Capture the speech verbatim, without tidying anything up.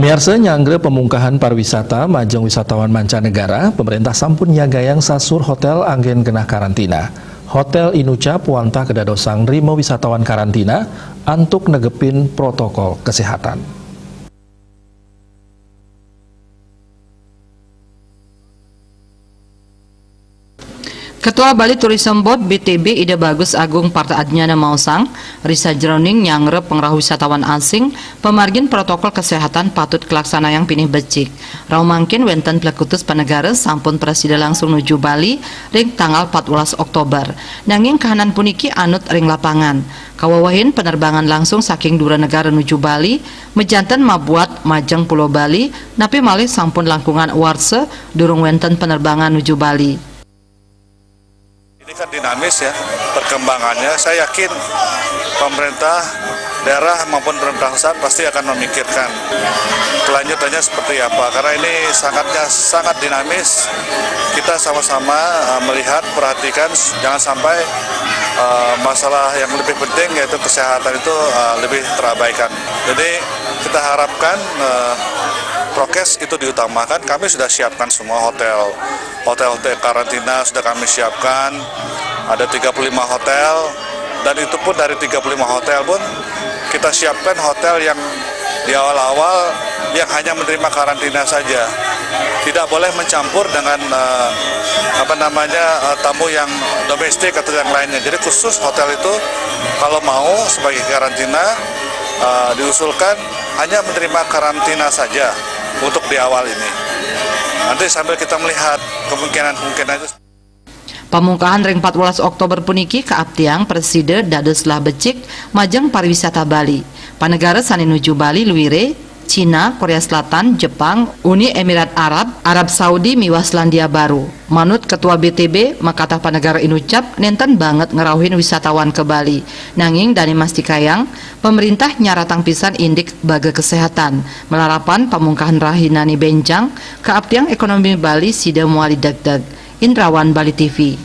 Miarsa, nyanggra pamungkahan pariwisata majeng wisatawan mancanegara, pemerintah sampun nyagayang sasur hotel anggén genah karantina. Hotel Inucap wantah kedadosan rima wisatawan karantina antuk negepin protokol kesehatan. Ketua Bali Tourism Board, B T B, Ida Bagus Agung Parta Adnyana maosang, ri sajeroning nyanggra pangrauh wisatawan asing, pamargin protokol kesehatan patut kalaksanayang pinih becik. Rauh mangkin wénten plekutus panegara sampun prasida langsung nuju Bali ring tanggal patbelas Oktober. Nanging kahanan puniki anut ring lapangan. Kawewehin penerbangan langsung saking dura negara nuju Bali, majanten mabuat majeng Pulo Bali, napi malih sampun langkungan warsa durung wénten penerbangan nuju Bali. Ini kan dinamis ya perkembangannya. Saya yakin pemerintah daerah maupun pemerintah pusat pasti akan memikirkan kelanjutannya seperti apa. Karena ini sangatnya sangat dinamis. Kita sama-sama eh, melihat, perhatikan, jangan sampai eh, masalah yang lebih penting yaitu kesehatan itu eh, lebih terabaikan. Jadi kita harapkan eh, prokes itu diutamakan. Kami sudah siapkan semua hotel, hotel-hotel karantina sudah kami siapkan. Ada tiga puluh lima hotel, dan itu pun dari tiga puluh lima hotel pun kita siapkan hotel yang di awal-awal yang hanya menerima karantina saja. Tidak boleh mencampur dengan eh, apa namanya eh, tamu yang domestik atau yang lainnya. Jadi khusus hotel itu kalau mau sebagai karantina eh, diusulkan hanya menerima karantina saja untuk di awal ini. Nanti sambil kita melihat kemungkinan-kemungkinan itu. Pamungkahan ring patbelas Oktober puniki kaaptiang prasida dados lah becik majeng pariwisata Bali. Panegara sané nuju Bali luiré Cina, Korea Selatan, Jepang, Uni Emirat Arab, Arab Saudi miwah Selandia Baru. Manut Ketua B T B, makatah panegara Inucap nénten banget ngrauhin wisatawan ka Bali. Nanging dané mastikayang, pemerintah nyaratang pisan indik baga kesehatan. Malarapan pamungkahan rahinané béncang, kaaptiang ékonomi Bali sida mawali degdeg. Indrawan, Bali T V.